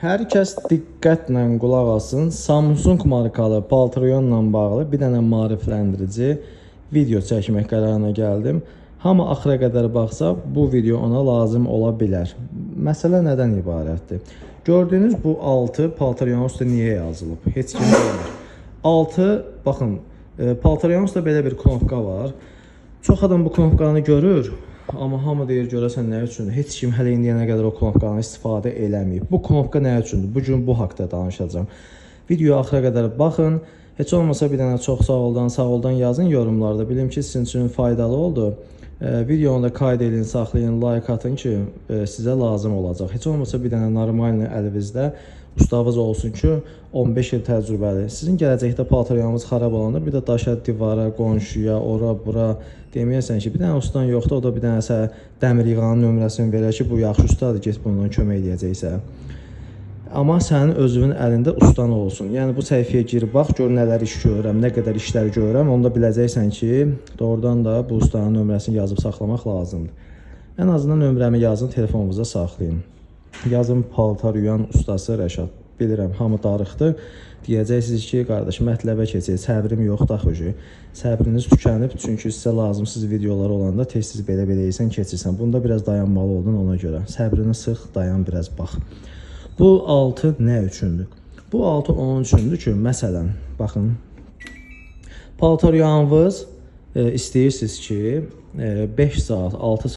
Hər kəs diqqətlə qulaq asın. Samsung markalı paltaryonla bağlı bir dənə maarifləndirici video çəkmək qərarına gəldim. Hamı axıra qədər baxsa, bu video ona lazım ola bilər. Məsələ nədən ibarətdir? Gördüyünüz bu 6 paltaryonun üstə niyə yazılıb? Heç kim bilmir. 6, baxın, paltaryonun üstə belə bir knopka var. Çox adam bu knopkanı görür, amma hamı deyir görəsən nə üçün? Heç kim hələ indiyənə qədər o knopkanı istifadə eləməyib. Bu knopka nə üçündür? Bu gün bu haqda danışacağam. Videoya axıra qədər baxın. Heç olmasa bir dənə çox sağ oldan, sağ oldan yazın yorumlarda. Bilim ki, sizin üçün faydalı oldu. Videonu da kayd edin, saxlayın, like atın ki, sizə lazım olacaq. Heç olmasa bir dənə normal əlinizdə ustavız olsun ki, 15 il təcrübəli. Sizin gələcəkdə paltaryanınız xarab olanda bir də daşa, divara, qonşuya, ora, bura deməyəsən ki, bir dənə ustan yoxdur, o da bir dənə sənə dəmir yığanın nömrəsini verər ki, bu yaxşı ustadır, get bundan kömək eləyəcəksə. Amma sənin özünün əlində ustan olsun. Yəni bu səhifəyə gir, bax, gör nələr iş görürəm, nə qədər işlər görürəm, onda biləcəksən ki, doğrudan da bu ustanın nömrəsini yazıb saxlamaq lazımdır. Ən azından nömrəmi yazın, telefonunuza saxlayın. Yazın paltar yuyan ustası Rəşad. Bilirəm, hamı darıxdı. Deyəcəksiniz ki, qardaş, mətləbə keçək, səbrim yoxdur axı. Səbriniz tükənib, çünki sizə lazımsız videolar olanda tez-tez belə-belə edirsən, keçirsən. Bunda biraz dayanmalı oldun ona görə. Səbrini sıx, dayan biraz, bax. Bu 6 nə üçündür? Bu 6 onun üçündür ki, məsələn, baxın, paltaryanınız istəyirsiniz ki, 5 saat, 6